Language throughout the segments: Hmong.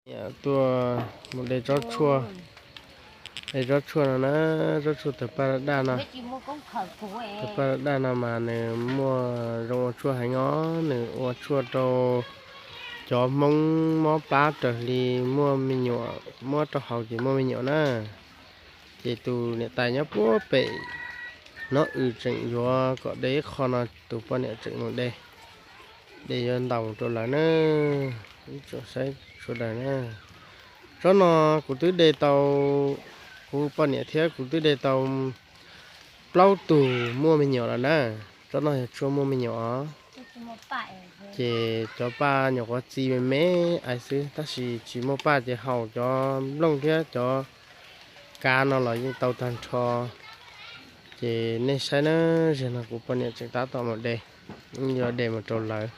Tuaj mus de tsob tshuaj, de tsob tshuaj no na, tsob tshuaj tawg paj daj no. Tawg paj daj no mas nws muaj zoo ua tshuaj heev os, nws ua tshuaj rau cov Hmoob mob plab raws hli muaj me nyuam, muab rau haus ces muaj me nyuam na. Ces tus niam tais nyob puag pem no wb tseem yuav kom de ib qho no, tus poj niam tseem mus de, de yuav ntaus rau lawv na. Ib tsoom saib sawv daws na, tsob no kuv twb de tau, kuv poj niam thiab kuv twb de tau plaub tug muaj me nyuam lawm na. Tsob no yog tshuaj muaj me nyuam os. Ces cov paj nyuam qhuav txi me me ais xwb, tab sis tsis muaj paj ces haus cov nplooj thiab cov kav no los yeej tau tag nrho. Ces nej saib na, zaum no kuv poj niam tseem tab tom mus de, yuav de mus rau lawv,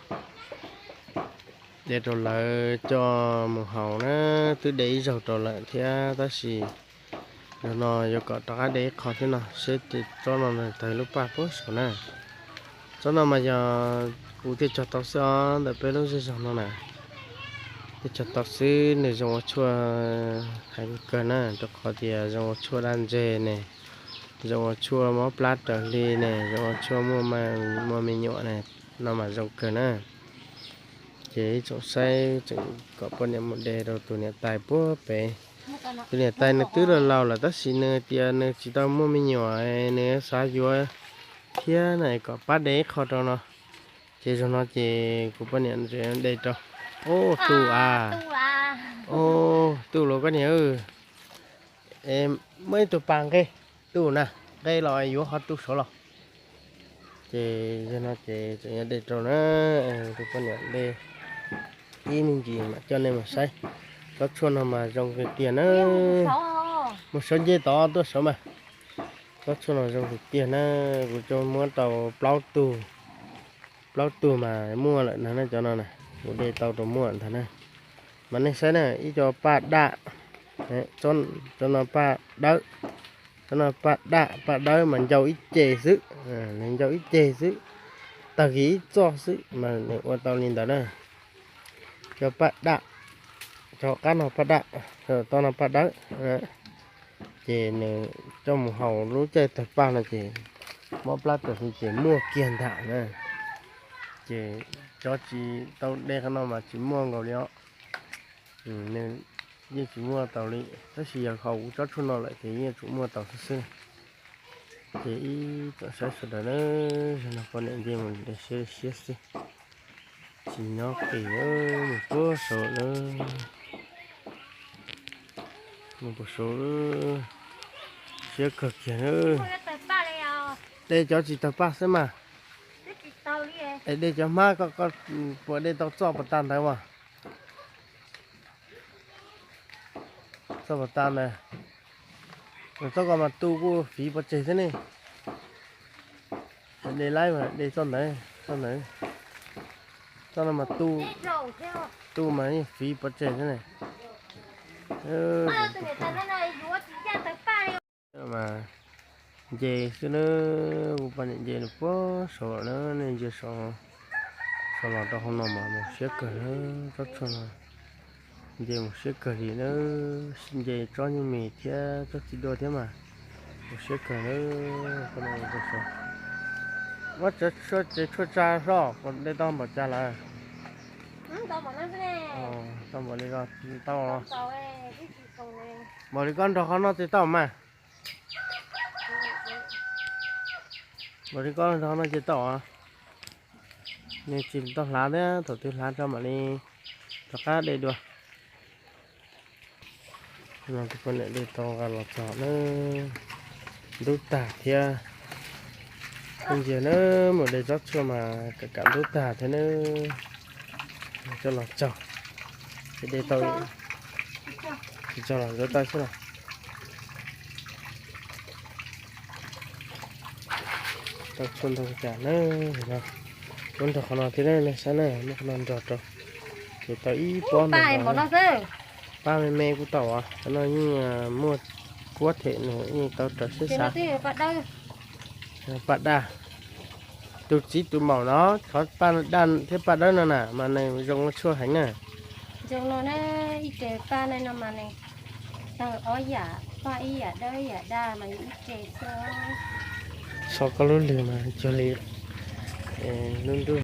de rau lawv coj mus haus na. Twb de ib zaug rau lawm thiab tab sis zaum no yuav kom rov qab de ib qho thiab no seb tsob no tawg lub paj puag saud na. Tsob no mas yog kuv thiaj cog tau xwb os, ntawm peb lub zej zog no na, thiaj cog tau xwb. Nws zoo ua tshuaj heev kawg na, rau qhov tias zoo ua tshuaj daj ntseg ne, zoo ua tshuaj mob plab raws hli ne, zoo ua tshuaj muaj me nyuam ne, no mas zoo kawg na. Ces ib tsoom saib tseem kom poj niam mus de rau tus niam tais puag pem. Tus niam tais nws twb laus laus lawm tab sis nws tias nws tsis tau muaj me nyuam, nws xav yuav thiab na, kom pab de ib qho rau no. Ces zaum no ces kuv poj niam de rau. Ub, tu a, ub, tu los koj niam. Muaj ib tug pas nqe, tu na, nqe los yuav ho tu saud los. Ces yog no ces tseem yuav de rau na, tus poj niam de ib me ntsis mam coj nej mus saib. Tsob tshuaj no mas zoo tiag tiag na. Mus saud nce tod tuaj saud mas. Tsob tshuaj no zoo tiag tiag na, kuv tsuas muab tau plaub tug, plaub tug mas muaj lawm ntag na cov no na, kuv de tau rau muaj ntag na. Mas nej saib na, ib co paj daj, tsob no paj dawb, tsob no paj daj, paj dawb mas ncau ib ce xwb, nws ncau ib ce xwb, tag kis ib txoj xwb mas nws ua tau li ntawd na. Cov paj daj, cov qab no paj daj, cov no paj dawb. Ces nws coj mus haus lub caij tawg paj no ces mob plab tawg hli ces muaj kiag ntag na. Ces cov tsis tau de qhov no mas tsis muaj nkaus li os. Nws yeej tsis muaj tau li, tab sis yog haus kuv tsob tshuaj no lawm ces yeej tsum muaj tau xwb xwb. Ces ib tsoom saib sawv daws na, zaum no poj niam nce mus de siab siab xwb. Tsis nyob qis, mus puag saud lawm, mus puag saud, siab kawg kiag na. De cov tsis tawg paj xwb mas. Es de cov hmab, koj puas de tau txoj puas tag ntawd mas? Txoj puas tag ntawd. Txoj ko mas tu kuj fiv pov tseg xwb ne. De laib mas de txoj ntawd, txoj ntawd. Txoj no mas tu, tu mas yeej fiv pov tseg xwb ne. Mas nce xwb na, kuv poj niam nce nws puag saud lawm na, nej ntsia saud los rau hauv no mas mus siab kawg na, tsob tshuaj no nce mus siab kawg li na, nce tsob nyuj mis thiab tsob txiv duaj thiab mas mus siab kawg na. Muab tsev tshuaj tsa soj, de tau npaum cas lawm? Tau npaum li ko tau. Npaum li koj nrog qhov no ces tau mas. Npaum li koj nrog qhov no ces tau. Nws tsis tau hlav thiab, thaum twg hlav tso mam li rov qab de dua. No tus poj niam de tau nqa los txog na, ntub tag thiab. Ntsia na, mus de tsob tshuaj mas kam kam ntub tag thiab na. Coj los tsaug, de tau tsis tsaug los ntxuav taw xwb los. Tau tshuaj ntau cas na, muab nrog qhov no thiab nej saib na, muab qhov no nrog rau, ces tau ib pob ntau. Paj me me kuj tau os, qhov no yeej muaj kuab them nws yeej tau raws siab xav. Paj daj, tus txiv tus maum no, qhov paj daj thiab paj dawb no na mas nws zoo ua tshuaj heev na. Zoo no na, ib re paj no mas neeg tawg ob yam, paj ib yam dawb ib yam daj mas yog ib re xwb. Txog koj lub lwg mas cuag li lub ntuj